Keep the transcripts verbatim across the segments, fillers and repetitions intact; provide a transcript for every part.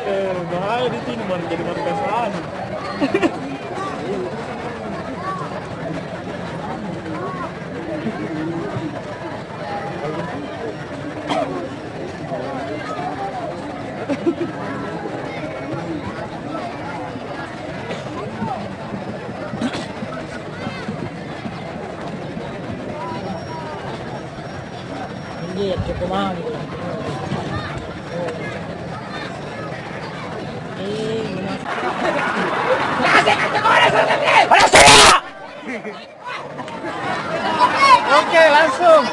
Eh, bahaya di sini, man, jadi markas anu. Iya, cukup mahal gitu. Eh, gimana? Oke, langsung.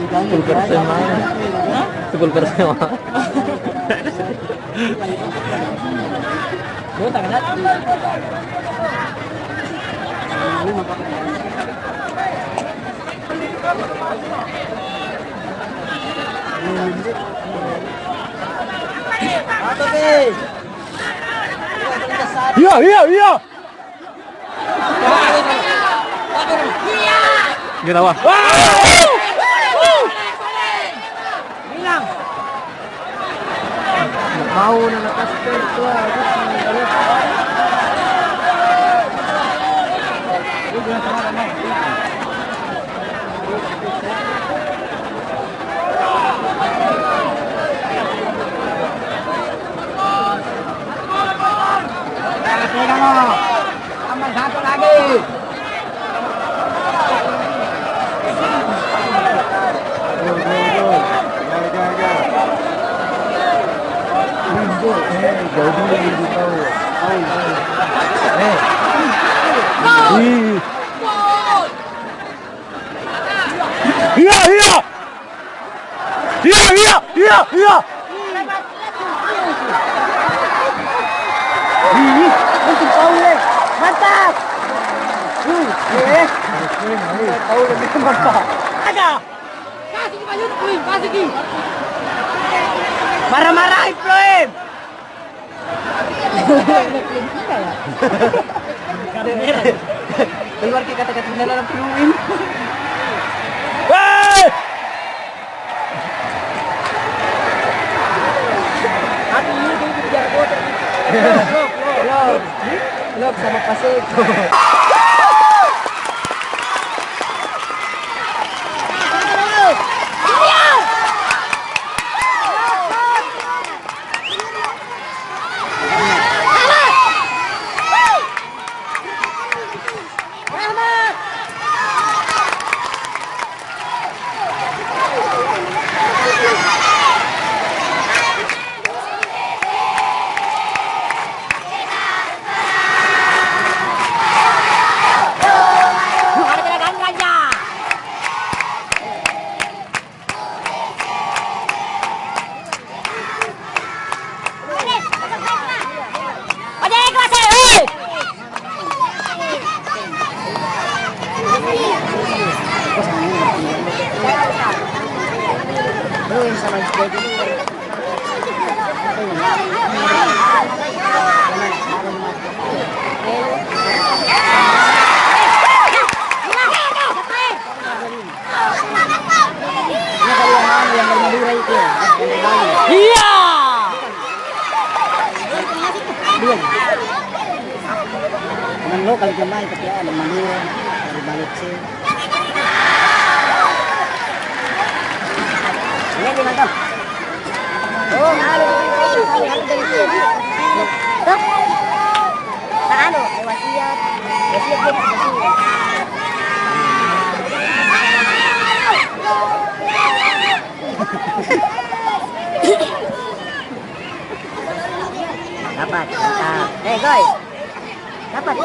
Sepuluh persen, Mang. Sepuluh persen, Mang. Iya, iya, iya. Gila, wah. Mau na nakasper tua. Tambah satu lagi. Gol, gol, gol. Gol, gol, gol. Gol, gol. Eh, jauh dulu ini tahu. Tahu, tahu. Eh. Ih. Iya, iya. Iya, iya, iya, iya. Ih, untung tahu, eh. Mantap. Uh, eh. Tahu lebih mantap. Ada. Kasih, Pak Yusuf, kasih, Ki. Marah-marah, Ibrahim. Keluar ke kata-kata dalam film. Hei! Aku ini tuh biar kotor. Lok, lok, lok. Lok sama pasir. Iya. Bukan lokal jemaah, tapi ada Madura, dari Malaysia. Ini di mana? Oh, malu. Hah? Nah, anu, eh, wasiat. Wasiat dia, wasiat. Dapat, mantap. Eh, Goy. Iya.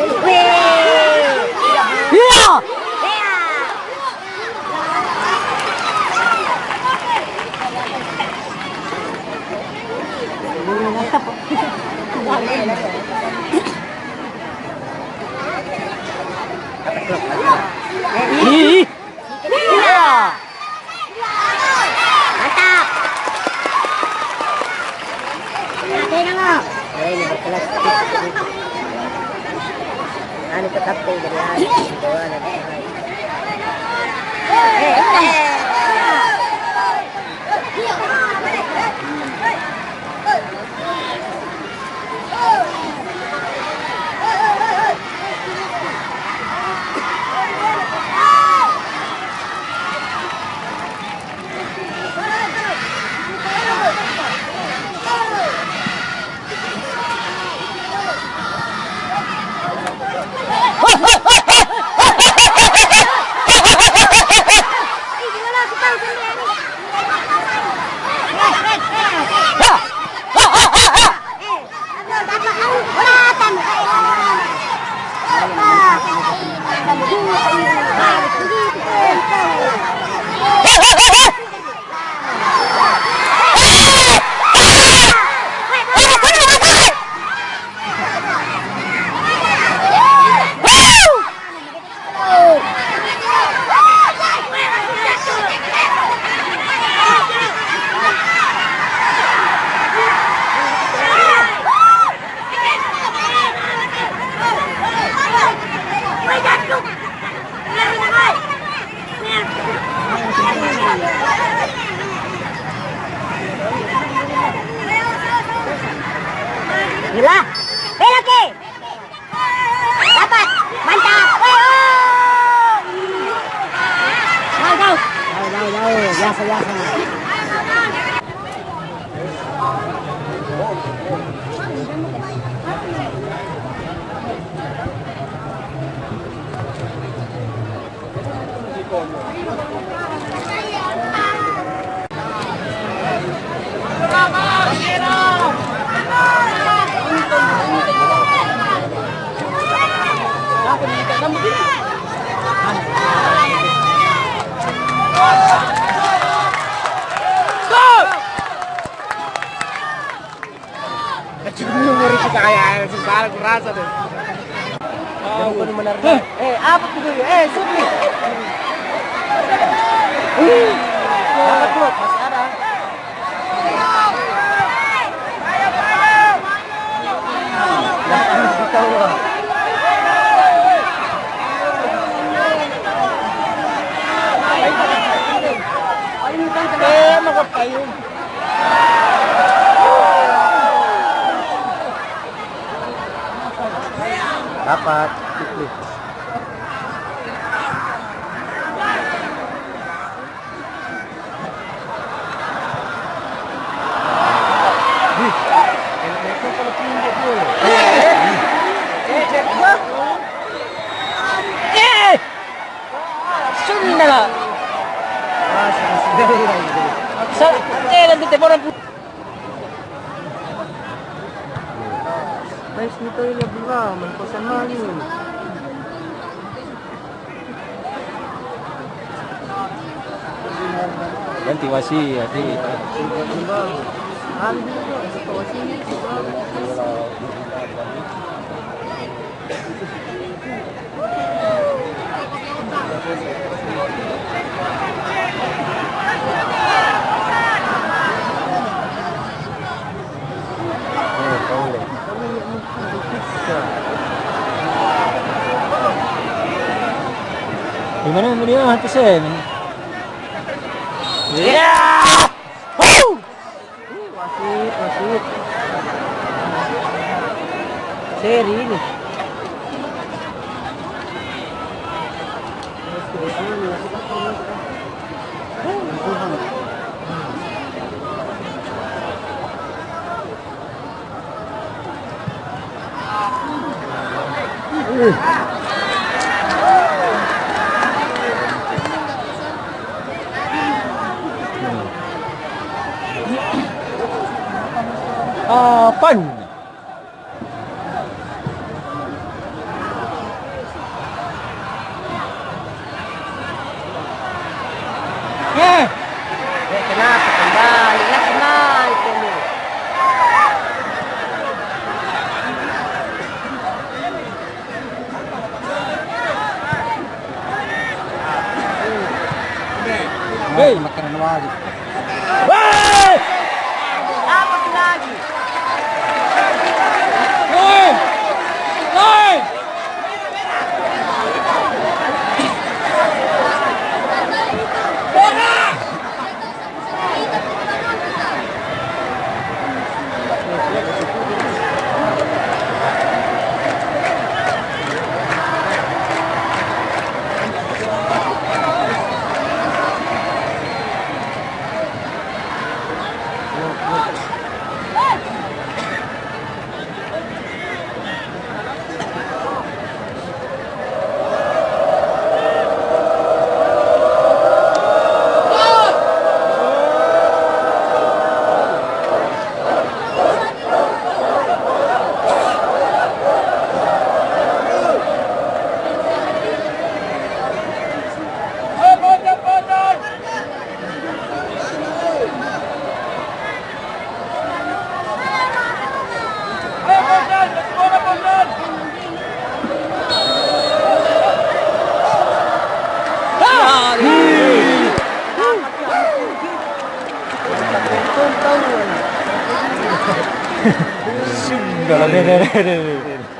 Ih. Iya. Mantap. Mati namo. Eh, ini berkelas. Anu tetap tuh, jadi anu, gitu, anu. Eh, eh. Gila. Belok, Ki. Dapat. Mantap. Woi, oh. Jauh, jauh. Jauh, jauh, jauh. Biasa, biasa. Kacunnu murid kita, ayah, ayah, sembarang kurasa deh. Oh, bukan benar. Eh, apa tuh dulu? Eh, Supri. Wih, dapat tuh, masih ada. Eh, mau ke payung. Dapat. Eh! Sundala. Sa-, eh, nanti temoran pu-, Guys, ini toilet juga, mengkosan lagi. Ganti wasiat, iya. Ambil juga, suka wasiat. Gimana mau dia tuh, Sen? Iya. Wuh! Wasit, wasit. Seri ini. Apaan? Eh! Eh, kenapa kembali? Lah, kembali kamu. Hei! Makanan wali. Hei! Apa lagi? Hei! Hei!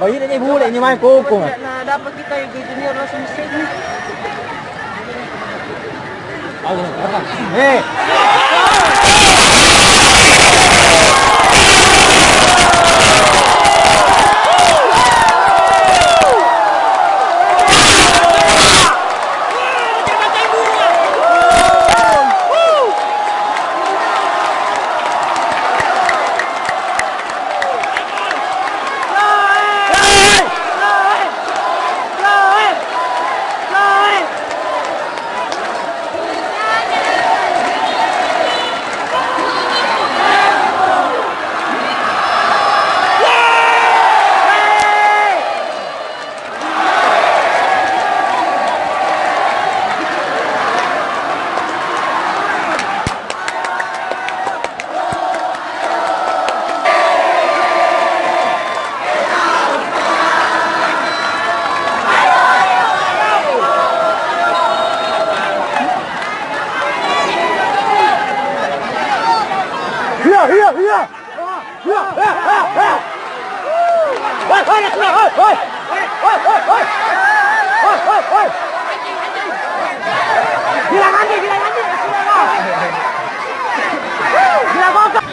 Baine ni bule ni mai kokong. Na dapat kita yang junior langsung sini. Eh. Iya, iya, iya. Iya, iya, iya, iya. Hoi, hoi, hoi, hoi. Hoi, hoi, hoi, hoi. Hoi, hoi, hoi. Bilang anjing, bilang anjing. Bilang gogok.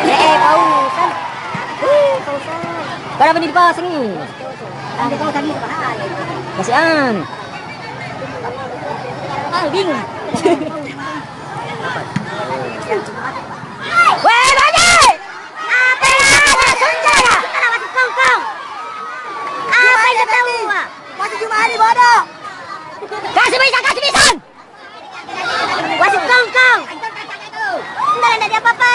Eh, eh, pausan. Ih, pausan. Kenapa nih dipasang nih? Kasihan. Ah, bingung. Weh, Baji! Apa yang ada? Sundara! Sundara masih kongkong! Apa yang ketahuan? Masih Jumadi, bodoh! Kasih bisa, kasih bisa! Masih kongkong! Enggak ada apa-apa.